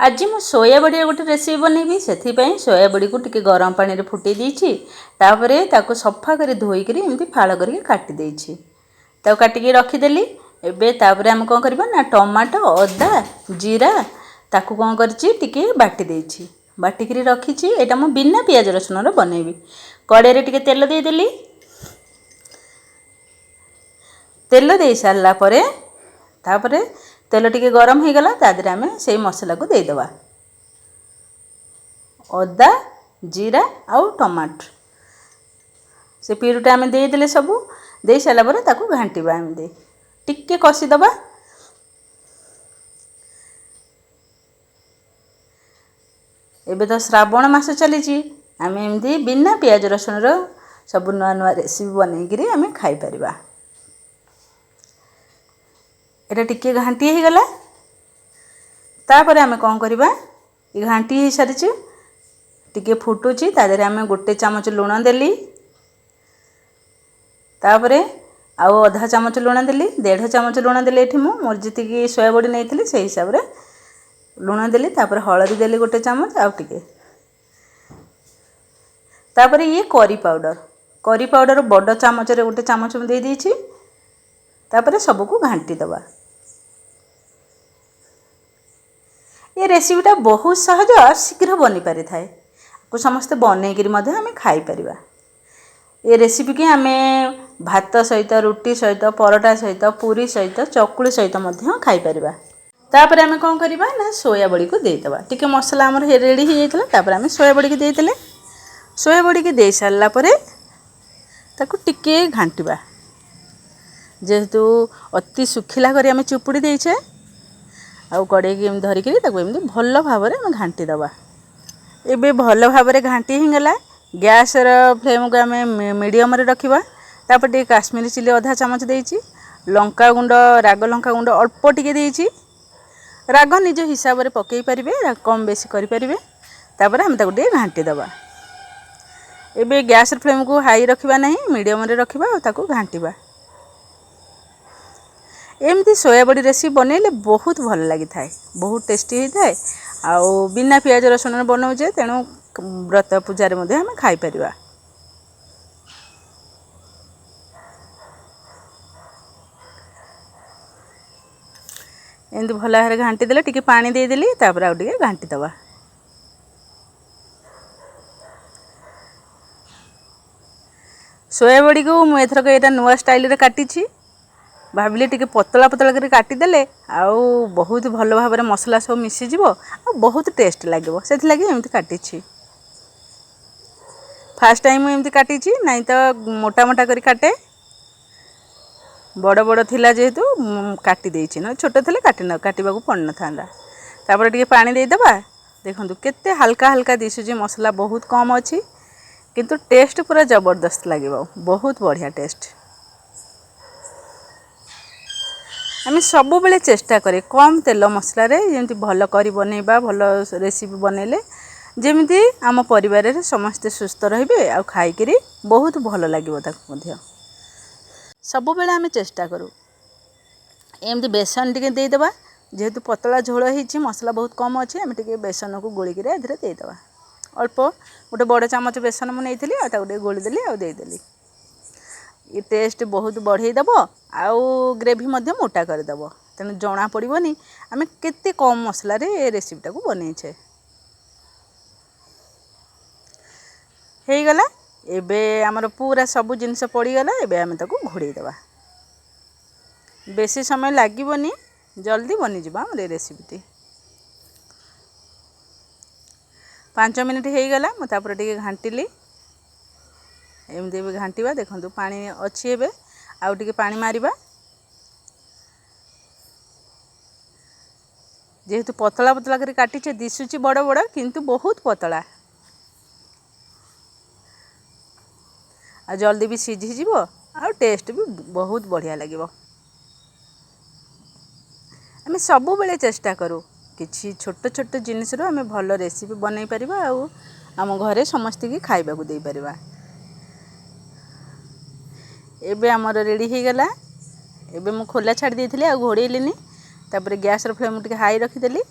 ଆଜି ମୁଁ ସୋୟାବଡ଼ିର ଗୋଟେ ରେସିପି ବନେଇବି। ସେଥିପାଇଁ ସୋୟାବଡ଼ିକୁ ଟିକେ ଗରମ ପାଣିରେ ଫୁଟେଇ ଦେଇଛି। ତାପରେ ତାକୁ ସଫା କରି ଧୋଇକରି ଏମିତି ଫାଳ କରିକି କାଟି ଦେଇଛି। ତାକୁ କାଟିକି ରଖିଦେଲି। ଏବେ ତାପରେ ଆମେ କ'ଣ କରିବା ନା ଟମାଟୋ, ଅଦା, ଜିରା ତାକୁ କ'ଣ କରିଛି, ଟିକେ ବାଟି ଦେଇଛି, ବାଟିକିରି ରଖିଛି। ଏଇଟା ମୁଁ ବିନା ପିଆଜ ରସୁଣର ବନେଇବି। କଡ଼େଇରେ ଟିକେ ତେଲ ଦେଇଦେଲି। ତେଲ ଦେଇ ସାରିଲା ପରେ ତାପରେ ତେଲ ଟିକେ ଗରମ ହେଇଗଲା, ତା ଦେହରେ ଆମେ ସେଇ ମସଲାକୁ ଦେଇଦେବା, ଅଦା, ଜିରା ଆଉ ଟମାଟୋ। ସେ ପିରୁଟା ଆମେ ଦେଇଦେଲେ। ସବୁ ଦେଇ ସାରିଲା ପରେ ତାକୁ ଘାଣ୍ଟିବା, ଏମିତି ଟିକେ କଷିଦେବା। ଏବେ ତ ଶ୍ରାବଣ ମାସ ଚାଲିଛି, ଆମେ ଏମିତି ବିନା ପିଆଜ ରସୁଣର ସବୁ ନୂଆ ନୂଆ ରେସିପି ବନେଇକିରି ଆମେ ଖାଇପାରିବା। ଏଇଟା ଟିକେ ଘାଣ୍ଟି ହେଇଗଲା। ତାପରେ ଆମେ କ'ଣ କରିବା? ଏ ଘାଣ୍ଟି ହେଇସାରିଛି, ଟିକେ ଫୁଟୁଛି, ତା ଦେହରେ ଆମେ ଗୋଟେ ଚାମଚ ଲୁଣ ଦେଲି। ତାପରେ ଆଉ ଅଧା ଚାମଚ ଲୁଣ ଦେଲି, ଦେଢ଼ ଚାମଚ ଲୁଣ ଦେଲି। ଏଠି ମୁଁ ମୋର ଯେତିକି ସୋୟାବଡ଼ି ନେଇଥିଲି, ସେଇ ହିସାବରେ ଲୁଣ ଦେଲି। ତାପରେ ହଳଦୀ ଦେଲି ଗୋଟେ ଚାମଚ ଆଉ ଟିକେ। ତାପରେ ଇଏ କରି ପାଉଡ଼ର, କରି ପାଉଡ଼ର ବଡ଼ ଚାମଚରେ ଗୋଟେ ଚାମଚ ମୁଁ ଦେଇଦେଇଛି। ତାପରେ ସବୁକୁ ଘାଣ୍ଟି ଦେବା। ଏ ରେସିପିଟା ବହୁତ ସହଜ ଆଉ ଶୀଘ୍ର ବନିପାରିଥାଏ। ଆକୁ ସମସ୍ତେ ବନେଇକିରି ମଧ୍ୟ ଆମେ ଖାଇପାରିବା। ଏ ରେସିପିକି ଆମେ ଭାତ ସହିତ, ରୁଟି ସହିତ, ପରଟା ସହିତ, ପୁରୀ ସହିତ, ଚକୁଳି ସହିତ ମଧ୍ୟ ଖାଇପାରିବା। ତାପରେ ଆମେ କ'ଣ କରିବା ନା ସୋୟାବଡ଼ିକୁ ଦେଇଦେବା। ଟିକେ ମସଲା ଆମର ରେଡ଼ି ହେଇଯାଇଥିଲା। ତାପରେ ଆମେ ସୋୟାବଡ଼ିକି ଦେଇଦେଲେ। ସୋୟାବଡ଼ିକି ଦେଇସାରିଲା ପରେ ତାକୁ ଟିକେ ଘାଣ୍ଟିବା। ଯେହେତୁ ଅତି ଶୁଖିଲା କରି ଆମେ ଚୁପୁଡ଼ି ଦେଇଛେ, ଆଉ କଡ଼େଇକି ଏମିତି ଧରିକିରି ତାକୁ ଏମିତି ଭଲ ଭାବରେ ଆମେ ଘାଣ୍ଟି ଦେବା। ଏବେ ଭଲ ଭାବରେ ଘାଣ୍ଟି ହେଇଗଲା। ଗ୍ୟାସ୍ର ଫ୍ଲେମ୍କୁ ଆମେ ମିଡ଼ିୟମରେ ରଖିବା। ତାପରେ ଟିକେ କାଶ୍ମୀରୀ ଚିଲି ଅଧା ଚାମଚ ଦେଇଛି, ଲଙ୍କାଗୁଣ୍ଡ, ରାଗ ଲଙ୍କାଗୁଣ୍ଡ ଅଳ୍ପ ଟିକେ ଦେଇଛି। ରାଗ ନିଜ ହିସାବରେ ପକାଇ ପାରିବେ, କମ୍ ବେଶୀ କରିପାରିବେ। ତାପରେ ଆମେ ତାକୁ ଟିକେ ଘାଣ୍ଟି ଦେବା। ଏବେ ଗ୍ୟାସ୍ର ଫ୍ଲେମ୍କୁ ହାଇ ରଖିବା ନାହିଁ, ମିଡ଼ିୟମରେ ରଖିବା ଆଉ ତାକୁ ଘାଣ୍ଟିବା। ଏମିତି ସୋୟାବଡ଼ି ରେସିପି ବନେଇଲେ ବହୁତ ଭଲ ଲାଗିଥାଏ, ବହୁତ ଟେଷ୍ଟି ହେଇଥାଏ। ଆଉ ବିନା ପିଆଜ ରସୁଣରେ ବନାଉଛେ, ତେଣୁ ବ୍ରତ ପୂଜାରେ ମଧ୍ୟ ଆମେ ଖାଇପାରିବା। ଏମିତି ଭଲ ଭାବରେ ଘାଣ୍ଟି ଦେଲେ, ଟିକେ ପାଣି ଦେଇଦେଲି। ତାପରେ ଆଉ ଟିକେ ଘାଣ୍ଟି ଦେବା। ସୋୟାବଡ଼ିକୁ ମୁଁ ଏଥରକ ଏଇଟା ନୂଆ ଷ୍ଟାଇଲରେ କାଟିଛି। ଭାବିଲି ଟିକେ ପତଳା ପତଳା କରି କାଟିଦେଲେ ଆଉ ବହୁତ ଭଲ ଭାବରେ ମସଲା ସବୁ ମିଶିଯିବ ଆଉ ବହୁତ ଟେଷ୍ଟ ଲାଗିବ, ସେଥିଲାଗି ଏମିତି କାଟିଛି। ଫାର୍ଷ୍ଟ ଟାଇମ୍ ମୁଁ ଏମିତି କାଟିଛି, ନାଇଁ ତ ମୋଟା ମୋଟା କରି କାଟେ। ବଡ଼ ବଡ଼ ଥିଲା ଯେହେତୁ ମୁଁ କାଟି ଦେଇଛି, ନହେଲେ ଛୋଟ ଥିଲେ କାଟିବାକୁ ପଡ଼ିନଥାନ୍ତା। ତାପରେ ଟିକେ ପାଣି ଦେଇଦେବା। ଦେଖନ୍ତୁ କେତେ ହାଲକା ହାଲକା ଦିଶୁଛି, ମସଲା ବହୁତ କମ୍ ଅଛି, କିନ୍ତୁ ଟେଷ୍ଟ ପୁରା ଜବରଦସ୍ତ ଲାଗିବ, ବହୁତ ବଢ଼ିଆ ଟେଷ୍ଟ। ଆମେ ସବୁବେଳେ ଚେଷ୍ଟା କରେ କମ୍ ତେଲ ମସଲାରେ ଯେମିତି ଭଲ କରି ବନେଇବା। ଭଲ ରେସିପି ବନେଇଲେ ଯେମିତି ଆମ ପରିବାରରେ ସମସ୍ତେ ସୁସ୍ଥ ରହିବେ ଆଉ ଖାଇକିରି ବହୁତ ଭଲ ଲାଗିବ ତାକୁ ମଧ୍ୟ। ସବୁବେଳେ ଆମେ ଚେଷ୍ଟା କରୁ। ଏମିତି ବେସନ ଟିକେ ଦେଇଦେବା। ଯେହେତୁ ପତଳା ଝୋଳ ହେଇଛି, ମସଲା ବହୁତ କମ୍ ଅଛି, ଆମେ ଟିକେ ବେସନକୁ ଗୋଳିକିରି ଏଥିରେ ଦେଇଦେବା ଅଳ୍ପ। ଗୋଟେ ବଡ଼ ଚାମଚ ବେସନ ମୁଁ ନେଇଥିଲି ଆଉ ତାକୁ ଟିକେ ଗୋଳିଦେଲି ଆଉ ଦେଇଦେଲି। ଏ ଟେଷ୍ଟ ବହୁତ ବଢ଼େଇ ଦେବ ଆଉ ଗ୍ରେଭି ମଧ୍ୟ ମୋଟା କରିଦେବ। ତେଣୁ ଜଣା ପଡ଼ିବନି ଆମେ କେତେ କମ୍ ମସଲାରେ ଏ ରେସିପିଟାକୁ ବନେଇଛେ। ହେଇଗଲା। ଏବେ ଆମର ପୁରା ସବୁ ଜିନିଷ ପଡ଼ିଗଲା। ଏବେ ଆମେ ତାକୁ ଘୋଡ଼େଇ ଦେବା। ବେଶୀ ସମୟ ଲାଗିବନି, ଜଲ୍ଦି ବନିଯିବ ଆମର ଏ ରେସିପିଟି। 5 ମିନିଟ୍ ହେଇଗଲା। ମୁଁ ତାପରେ ଟିକେ ଘାଣ୍ଟିଲି। ଏମିତି ଏବେ ଘାଣ୍ଟିବା। ଦେଖନ୍ତୁ ପାଣି ଅଛି, ଏବେ ଆଉ ଟିକେ ପାଣି ମାରିବା। ଯେହେତୁ ପତଳା ପତଳା କରି କାଟିଛେ, ଦିଶୁଛି ବଡ଼ ବଡ଼ କିନ୍ତୁ ବହୁତ ପତଳା, ଆଉ ଜଲ୍ଦି ବି ସିଝିଯିବ ଆଉ ଟେଷ୍ଟ ବି ବହୁତ ବଢ଼ିଆ ଲାଗିବ। ଆମେ ସବୁବେଳେ ଚେଷ୍ଟା କରୁ କିଛି ଛୋଟ ଛୋଟ ଜିନିଷରୁ ଆମେ ଭଲ ରେସିପି ବନେଇ ପାରିବା ଆଉ ଆମ ଘରେ ସମସ୍ତଙ୍କୁ ଖାଇବାକୁ ଦେଇପାରିବା। ଏବେ ଆମର ରେଡ଼ି ହେଇଗଲା। ଏବେ ମୁଁ ଖୋଲା ଛାଡ଼ି ଦେଇଥିଲି, ଆଉ ଘୋଡ଼େଇଲିନି। ତାପରେ ଗ୍ୟାସ୍ର ଫ୍ଲେମ୍ ଟିକେ ହାଇ ରଖିଦେଲି।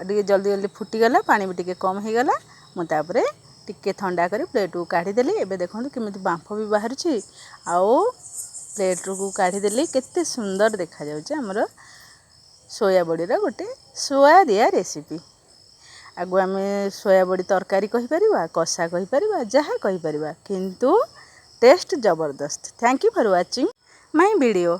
ଟିକେ ଜଲ୍ଦି ଜଲ୍ଦି ଫୁଟିଗଲା, ପାଣି ବି ଟିକେ କମ୍ ହେଇଗଲା। ମୁଁ ତାପରେ ଟିକେ ଥଣ୍ଡା କରି ପ୍ଲେଟ୍କୁ କାଢ଼ିଦେଲି। ଏବେ ଦେଖନ୍ତୁ କେମିତି ବାମ୍ଫ ବି ବାହାରୁଛି। ଆଉ ପ୍ଲେଟ୍କୁ କାଢ଼ିଦେଲି, କେତେ ସୁନ୍ଦର ଦେଖାଯାଉଛି ଆମର ସୋୟା ବଡ଼ିର ଗୋଟେ ସୁଆଦିଆ ରେସିପି। ଆକୁ ଆମେ ସୋୟା ବଡ଼ି ତରକାରୀ କହିପାରିବା, କଷା କହିପାରିବା, ଯାହା କହିପାରିବା, କିନ୍ତୁ ଟେଷ୍ଟ ଜବରଦସ୍ତ। Thank you for watching my video.